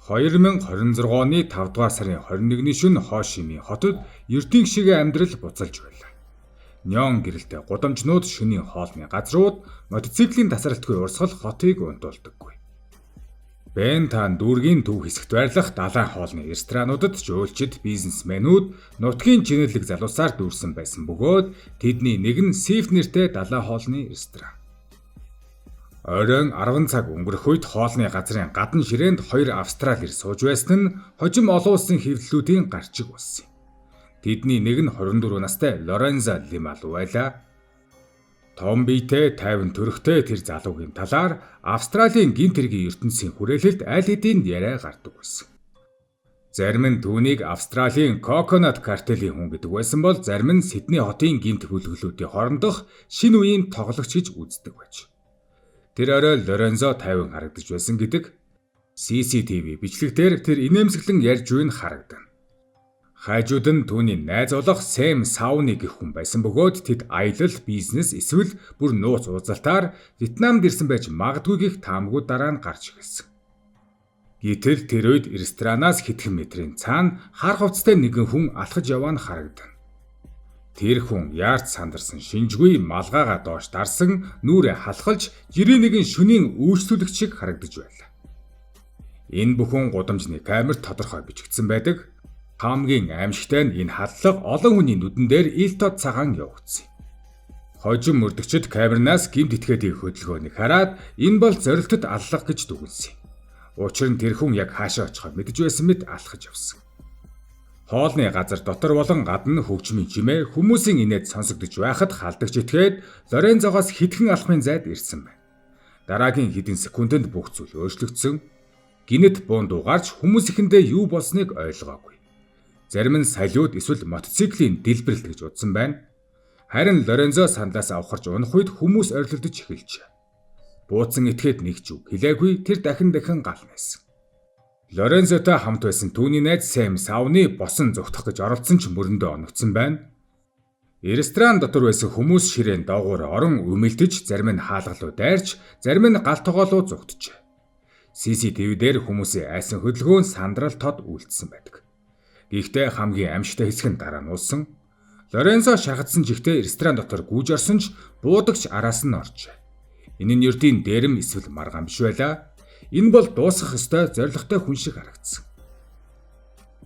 2026 оны 5 дугаар сарын 21-ний шөнө Хошимын хотод ердийн шиг амьдрал буцалж байлаа. Неон гэрэлтэй гудамжнууд, шөнийн хоолны газрууд, мотоциклийн тасралтгүй урсгал хотыг унтуулдаггүй. Бентан дүүргийн төв хэсэгт байрлах далайн хоолны ресторануудад жуулчид, бизнесмэнүүд, нутгийн чинэлэг залуусаар дүүрсэн байсан бөгөөд тэдний нэг нь Сиф нэртэй далайн хоолны ресторан. Оройн 10 цаг өнгөрөх үед хоолны газрын гадна ширээнд хоёр австрал эр сууж байсан нь хожим олон улсын хэвлэлүүдийн гарчиг болсон юм. Тэдний нэг нь 24 настай Лорензо Лималу байлаа. Том биетэй, 50 төрхтэй тэр залуугийн талаар Австралийн гэмт хэргийн ертөнцийн хүрээлэлд аль хэдийн яриа гардаг байсан. Зарим нь түүнийг Австралийн Coconut картелийн хүн гэдэг байсан бол зарим нь Сидней хотын гэмт бүлэглэлүүдийн хоорондох шинэ үеийн тоглогч гэж үздэг байж. Тэр орой Лорензо 50 харагдаж байсан гэдэг CCTV бичлэг дээр тэр инээмсэглэн ярьж буй нь харагдана. Хажууд нь түүний найз болох Сэм Сауни гэх хүн байсан бөгөөд тэд аялал, бизнес эсвэл бүр нууц уулзалтаар Вьетнамд ирсэн байж магадгүй гэх таамагууд дараа нь гарч эхэлсэн. Гэтэл тэр үед ресторанаас хэдхэн метрийн цаана хар хувцастай нэгэн хүн алхаж яваа нь харагдана. Тэр хүн яарч сандарсан шинжгүй, малгайгаа доош дарсан, нүүрээ халахалж жирийн нэгэн шөнийн үйлчлүүлэгч шиг харагдаж байлаа. Энэ бүхэн гудамжны камерт тодорхой бичигдсэн байдаг. Хамгийн аимшигтай нь энэ халдлага олон хүний нүдэн дээр ил тод цагаан явагдсан юм. Хожим мөрдөгчид камернаас гэмт этгээдийн хөдөлгөөнийг хараад энэ бол зорилтод аллага гэж дүгнэсэн юм. Учир нь тэр хүн яг хаашаа очихоо мэдэж байсан мэт алхаж явсан. Хоолны газар дотор болон гадна хөгжмийн чимээ, хүмүүсийн инээд сонсогдож байхад халдагч этгээд Лорензогоос хэдхэн алхмын зайд ирсэн байна. Дараагийн хэдэн секундэд бүх зүйл өөрчлөгдсөн. Гэнэт буун дуу гарч хүмүүс эхэндээ юу болсныг ойлгоогүй. Зарим нь салют эсвэл мотоциклийн дэлбэрэлт гэж бодсон байна. Харин Лорензо сандлаас авхарч унах үед хүмүүс орилолдож эхэлжээ. Бууцсан этгээд нэг ч үг хэлээгүй, тэр дахин дахин гал нээсэн. Лорензотой хамт байсан түүний найз Сэм Сауны босон зугтах гэж оролдсон ч мөрөндөө оногдсон байна. Ресторан дотор байсан хүмүүс ширээн доогуур орон үмэлдэж, зарим нь хаалга руу дайрч, зарим нь гал тогоолуу зугтжээ. CCTV дээр хүмүүсийн айсан хөдөлгөөн сандрал тод үлдсэн байдаг. Гэхдээ хамгийн аимшигтай хэсэг нь дараа нь уулсан. Лорензо шархадсан жигтэй ресторан дотор гүйж орсон ч буудагч араас нь оржээ. Энэ нь ердийн дээрэм эсвэл маргаан биш байлаа. Энэ бол дуусгах ёстой зорилготой хүн шиг харагдсан.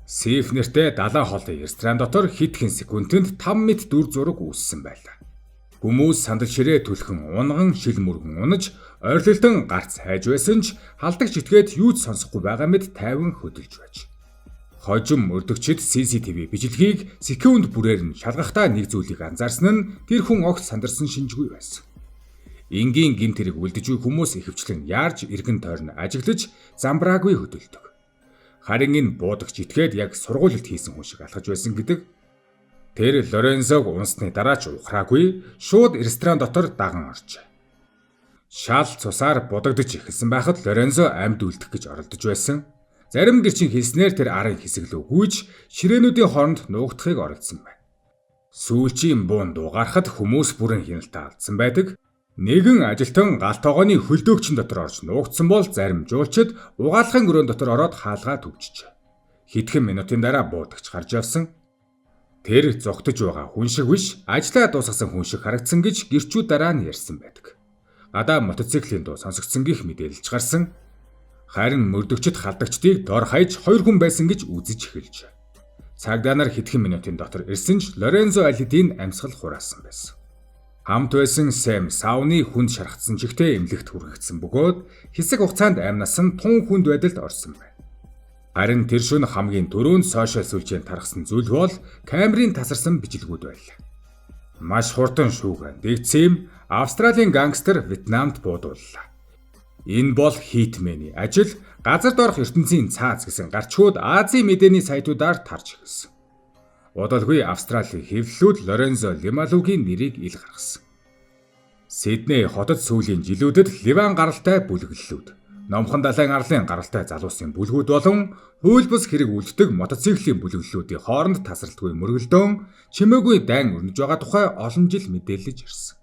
Сейф нэртэй далайн хоолын ресторан дотор хэдхэн секундэд 5 мэт дүр зураг үүссэн байлаа. Хүмүүс сандал ширээ түлхэн унган шил мөргөн унаж, орилолдон гарц хайж байсан ч халдагч этгээд юу ч сонсохгүй байгаа мэт тайван хөдөлж байж. Хожим мөрдөгчид CCTV бичлэгийг секунд бүрээр нь шалгахдаа нэг зүйлийг анзаарсан нь тэр хүн огт сандарсан шинжгүй байсан. Энгийн гэмт хэрэг үлдэж буй хүмүүс ихэвчлэн яарч эргэн тойрон ажиглаж замбраагүй хөдөлдөг. Харин энэ буудагч этгээд яг сургуульд хийсэн хүн шиг алхаж байсан гэдэг. Тэр Лорензог унсны дараа ч ухраагүй, шууд ресторан дотор даган оржээ. Шал цусаар будагдаж эхэлсэн байхад Лорензо амьд үлдэх гэж оролдож байсан. Зарим гэрчин хэлснээр тэр арын хэсэг лүү гүйж ширээнүүдийн хооронд нуугдахыг оролдсон байна. Сүүлчийн буун дуу гарахад хүмүүс бүрэн хяналтаа алдсан байдаг. Нэгэн ажилтан гал тогооны хөлдөөгчин дотор орж нуугдсан бол зарим жуулчид угаалгын өрөөн дотор ороод хаалгаа түгжжээ. Хэдхэн минутын дараа буудагч гарч явсан. Тэр зугтаж байгаа хүн шиг биш, ажлаа дуусгасан хүн шиг харагдсан гэж гэрчүүд дараа нь ярьсан байдаг. Гадаа мотоциклийн дуу сонсогдсон гэх мэдээлэлж гарсан. Харин мөрдөгчид халдагчдыг дор хаяж хоёр хүн байсан гэж үзэж эхэлжээ. Цагдаа нар хэдхэн минутын дотор ирсэн ч Лорензо аль хэдийн амьсгал хураасан байсан. Хамт байсан Сэм Сауны хүнд шархадсан чигтээ эмнэлэгт хүргэгдсэн бөгөөд хэсэг хугацаанд амнаас нь тун хүнд байдалд орсон байна. Харин тэр шөнө хамгийн түрүүнд сошиал сүлжээнд тархсан зүйл бол камерын тасарсан бичлэгүүд байлаа. Маш хурдан шүүх дэгдсэн юм, Австралийн гангстер Вьетнамд буудууллаа. Энэ бол hitman-ий ажил, газар доорх ертөнцийн цааз гэсэн гарчгууд Азийн мэдээний сайтуудаар тарж эхэлсэн. Удалгүй Австралийн хэвлэлүүд Лорензо Лималугийн нэрийг ил гаргасан. Сидней хотод сүүлийн жилүүдэд Ливан гаралтай бүлэглэлүүд, Номхон далайн арлын гаралтай залуусын бүлгүүд болон хууль бус хэрэг үйлддэг мотоциклийн бүлэглэлүүдийн хооронд тасралтгүй мөргөлдөөн, чимээгүй дайн өрнөж байгаа тухай олон жил мэдээлэж ирсэн.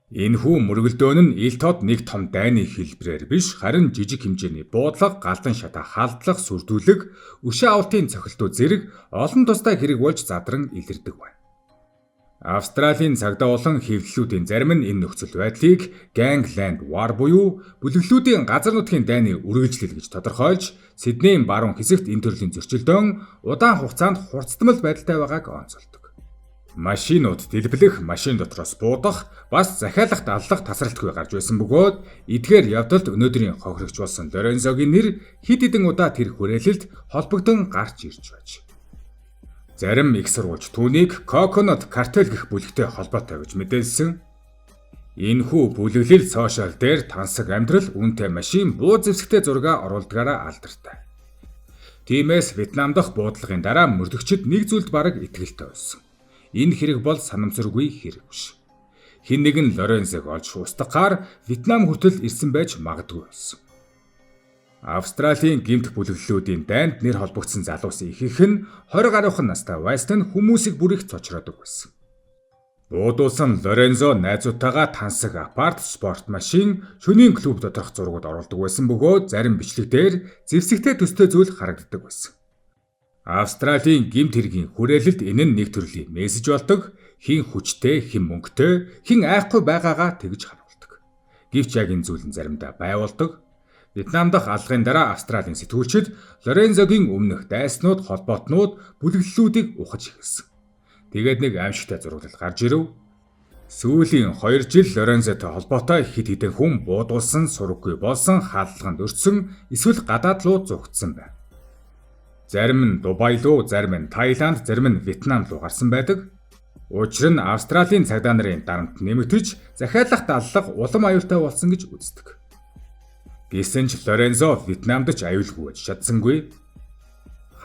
Энэхүү мөргөлдөөн нь ил тод нэг том дайны хэлбэрээр биш, харин жижиг хэмжээний буудлага, галдан шатаа халдлах, сүрдүүлэг, өшөө авалтын цохилтууд зэрэг олон тустай хэрэг болж задран илэрдэг байна. Австралийн цагдаа болон хэвлэлүүдийн зарим нь энэ нөхцөл байдлыг Gangland War буюу бүлэглэлүүдийн газар нутгийн дайны үргэлжлэл гэж тодорхойлж, Сиднейн баруун хэсэгт энэ төрлийн зөрчилдөөн удаан хугацаанд хурцтмал байдалтай байгааг онцолдог. Машинууд дэлбэлэх, машин дотроос буудах, бас захиалгат аллах тасралтгүй гарч байсан бөгөөд эдгээр явдалд өнөөдрийн хохирогч болсон Лорензогийн нэр хэд хэдэн удаа тэр хүрээлэлд холбогдон гарч ирж байж. Зарим их сурвалж түүнийг Coconut Cartel гэх бүлэгтэй холбоотой гэж мэдээлсэн. Энэхүү бүлэглэл сошиал дээр тансаг амьдрал, үнэтэй машин, буу зэвсэгтэй зураг оруулдгаараа алдартай. Тиймээс Вьетнам дахь буудлагын дараа мөрдөгчид нэг зүйлд бараг итгэлтэй болсон. Энэ хэрэг бол санамсаргүй хэрэг биш. Хэн нэгэн Лорензог олж устгахаар Вьетнам хүртэл ирсэн байж магадгүй болсон. Австралийн гэмт бүлэглэлүүдийн дайнд нэр холбогдсон залуусын ихэнх нь 20 гаруйхан настай байсан хүмүүсийг бүр их цочроодог байсан. Буудуулсан Лорензо найзуудтайгаа тансаг апарт, спорт машин, шөнийн клуб доторх зургууд оруулдаг байсан бөгөөд зарим бичлэг дээр зэвсэгтэй төстэй зүйл харагддаг байсан. Австралийн гэмт хэргийн хүрээлэлд энэ нь нэг төрлийн мессеж болдог. Хэн хүчтэй, хэн мөнгөтэй, хэн айхгүй байгаагаа тэгж харуулдаг. Гэвч яг энэ зүйл нь заримдаа бай болдог. Вьетнам дахь аллагын дараа Австралийн сэтгүүлчид Лорензогийн өмнөх дайснууд, холбоотнууд, бүлэглэлүүдийг ухаж эхэлсэн. Тэгээд нэг аимшигтай зураглал гарч ирэв. Сүүлийн 2 жил Лорензотой холбоотой хэд хэдэн хүн буудуулсан, сураггүй болсон, хааллаганд өртсөн, эсвэл гадаад руу зугтсан байна. Зарим нь Дубай руу, зарим нь Таиланд, зарим нь Вьетнам руу гарсан байдаг. Учир нь Австралийн цагдаа нарын дарамт нэмэгдэж, захиалгат аллага улам аюултай болсон гэж үздэг. Гэсэн ч Лорензо Вьетнамд ч аюулгүй байж чадсангүй.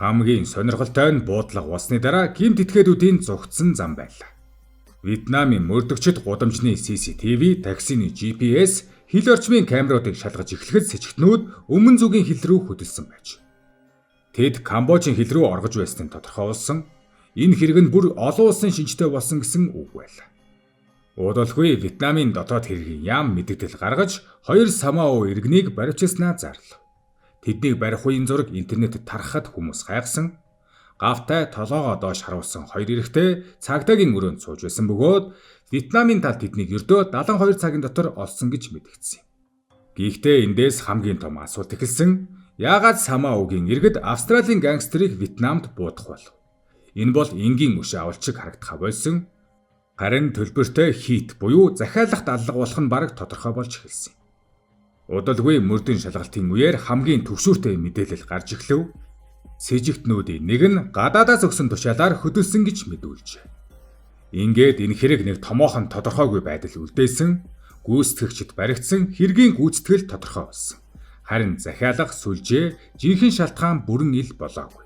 Хамгийн сонирхолтой нь буудлага болсны дараа гэмт этгээдүүдийн зугтсан зам байлаа. Вьетнамын мөрдөгчид гудамжны CCTV, таксины GPS, хил орчмын камеруудыг шалгаж эхлэхэд сэжигтнүүд өмнө зүгийн хил рүү хөдөлсөн байж. Тэд Камбожийн хил рүү оргож байсан нь тодорхой болсон. Энэ хэрэг нь бүр олон улсын шинжтэй болсон гэсэн үг байлаа. Удалгүй Вьетнамын дотоод хэргийн яам мэдэгдэл гаргаж хоёр Самоа иргэнийг баривчилснаа зарлав. Тэднийг барих үеийн зураг интернетэд тархахад хүмүүс гайхсан. Гавтай толгойгоо доош харуулсан хоёр эрэгтэй цагдаагийн өрөөнд сууж байсан бөгөөд Вьетнамын тал тэднийг ердөө 72 цагийн дотор олсон гэж мэдэгдсэн юм. Гэхдээ эндээс хамгийн том асуулт эхэлсэн. Яагаад Самоагийн иргэд Австралийн гангстерыг Вьетнамд буудах болов? Энэ бол энгийн өшөө авалт шиг харагдахаа больсон. Харин төлбөртэй hit буюу захиалгат аллага болох нь бараг тодорхой болж эхэлсэн юм. Удалгүй мөрдөн шалгалтын үеэр хамгийн түгшүүртэй мэдээлэл гарч эхлэв. Сэжигтнүүдийн нэг нь гадаадаас өгсөн тушаалаар хөдөлсөн гэж мэдүүлжээ. Ингээд энэ хэрэг нэг томоохон тодорхойгүй байдал үлдээсэн, гүйцэтгэгчид баригдсан, хэргийн гүйцэтгэл тодорхой болсон. Харин захиалга, сүлжээ, жинхэнэ шалтгаан бүрэн ил болоогүй.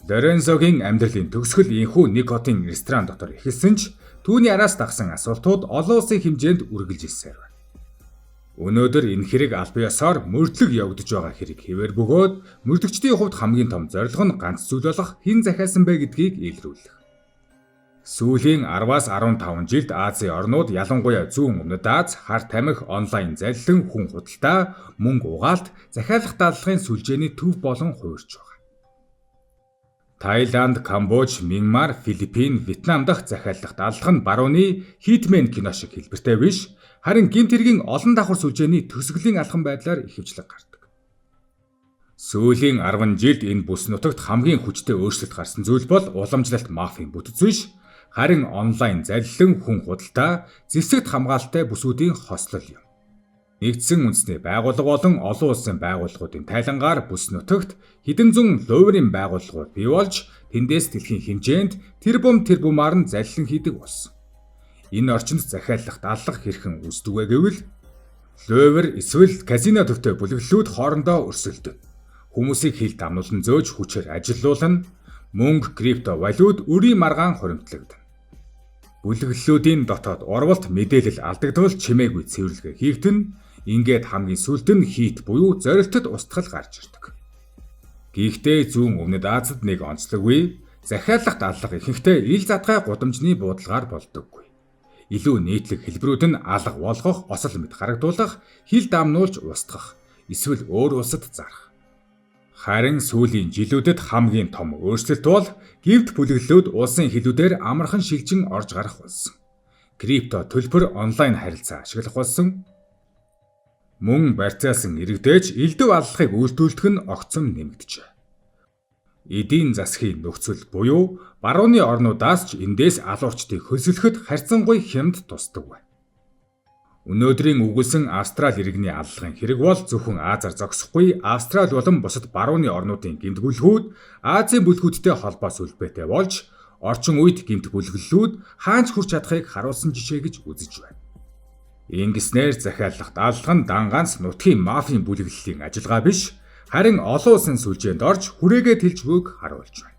Лорензогийн амьдралын төгсгөл энэхүү нэг хотын ресторан дотор эхэлсэн ч түүний араас дагсан асуултууд олон улсын хэмжээнд үргэлжилсээр байна. Өнөөдөр энэ хэрэг албан ёсоор мөрдлөг явагдаж байгаа хэрэг хэвээр бөгөөд мөрдөгчдийн хувьд хамгийн том зорилго нь ганц зүйл болох хэн захиалсан бэ гэдгийг илрүүлэх. Сүүлийн 10-аас 15 жилд Азийн орнууд, ялангуяа зүүн өмнөд Ази, хар тамхи, онлайн залилан, хүн худалдаа, мөнгө угаалт, захиалгат аллагын сүлжээний төв болон хувирч байгаа. Таиланд, Камбож, Мьянмар, Филиппин, Вьетнам дахь захиалгат аллах нь барууны Hitman кино шиг хэлбэртэй биш, харин гэмт хэргийн олон давхар сүлжээний төгсгөлийн алхам байдлаар ихэвчлэн гардаг. Сүүлийн 10 жилд энэ бүс нутагт хамгийн хүчтэй өөрчлөлт гарсан зүйл бол уламжлалт мафийн бүтэц биш, харин онлайн залилан, хүн худалдаа, зэвсэгт хамгаалалтай бүсүүдийн хослол юм. Нэгдсэн үндэсний байгууллага болон олон улсын байгууллагуудын тайлангаар бүс нутагт хэдэн зуун луйврын байгууллагууд бий болж тэндээс дэлхийн хэмжээнд тэрбум тэрбумаар нь залилан хийдэг болсон. Энэ орчинд захиалгат аллах хэрхэн үүсдэг вэ гэвэл луйвар эсвэл казино төвтэй бүлэглэлүүд хоорондоо өрсөлдөнө. Хүмүүсийг хил дамнуулан зөөж хүчээр ажилуулна. Мөнгө, крипто валют өрийн маргаан хуримтлагдана. Бүлэглэлүүдийн дотоод урвалт, мэдээлэл алдагдвал чимээгүй цэвэрлэгээ хийгдэнэ. Ингээд хамгийн сүүлд нь hit буюу зорилтод устгал гарч ирдэг. Гэхдээ зүүн өмнөд Азид нэг онцлоггүй захиалгат аллага ихэнхдээ ил задгай гудамжны буудлагаар болдоггүй. Илүү нийтлэг хэлбэрүүд нь алга болгох, осол мэт харагдуулах, хил дамнуулж устгах, эсвэл өөр улсад зарах. Харин сүүлийн жилүүдэд хамгийн том өөрчлөлт бол гэмт бүлэглэлүүд улсын хилүүдээр амархан шилжин орж гарах болсон. Крипто төлбөр онлайн харилцаа ашиглах болсон. Мөн барьцаалсан иргэдэж элдэв аллахыг үйлдүүлэх нь огцом нэмэгджээ. Эдийн засгийн нөхцөл буюу барууны орнуудаас ч эндээс алуурчдыг хөлсөлөхөд харьцангуй хямд тусдаг байна. Өнөөдрийн өгүүлсэн Австрали иргэний аллагын хэрэг бол зөвхөн Азаар зогсохгүй, Австрали болон бусад барууны орнуудын гэмт бүлгүүд Азийн бүлгүүдтэй холбоо сүлбээтэй болж орчин үед гэмт бүлэглэлүүд хаанч хүрч чадахыг харуулсан жишээ гэж үзэж байна. Ингэснээр захиаллахт аллах нь дан ганц нутгийн мафийн бүлэглэлийн ажиллагаа биш, харин олон улсын сүлжээнд орж хүрээгээ тэлж буйг харуулж байна.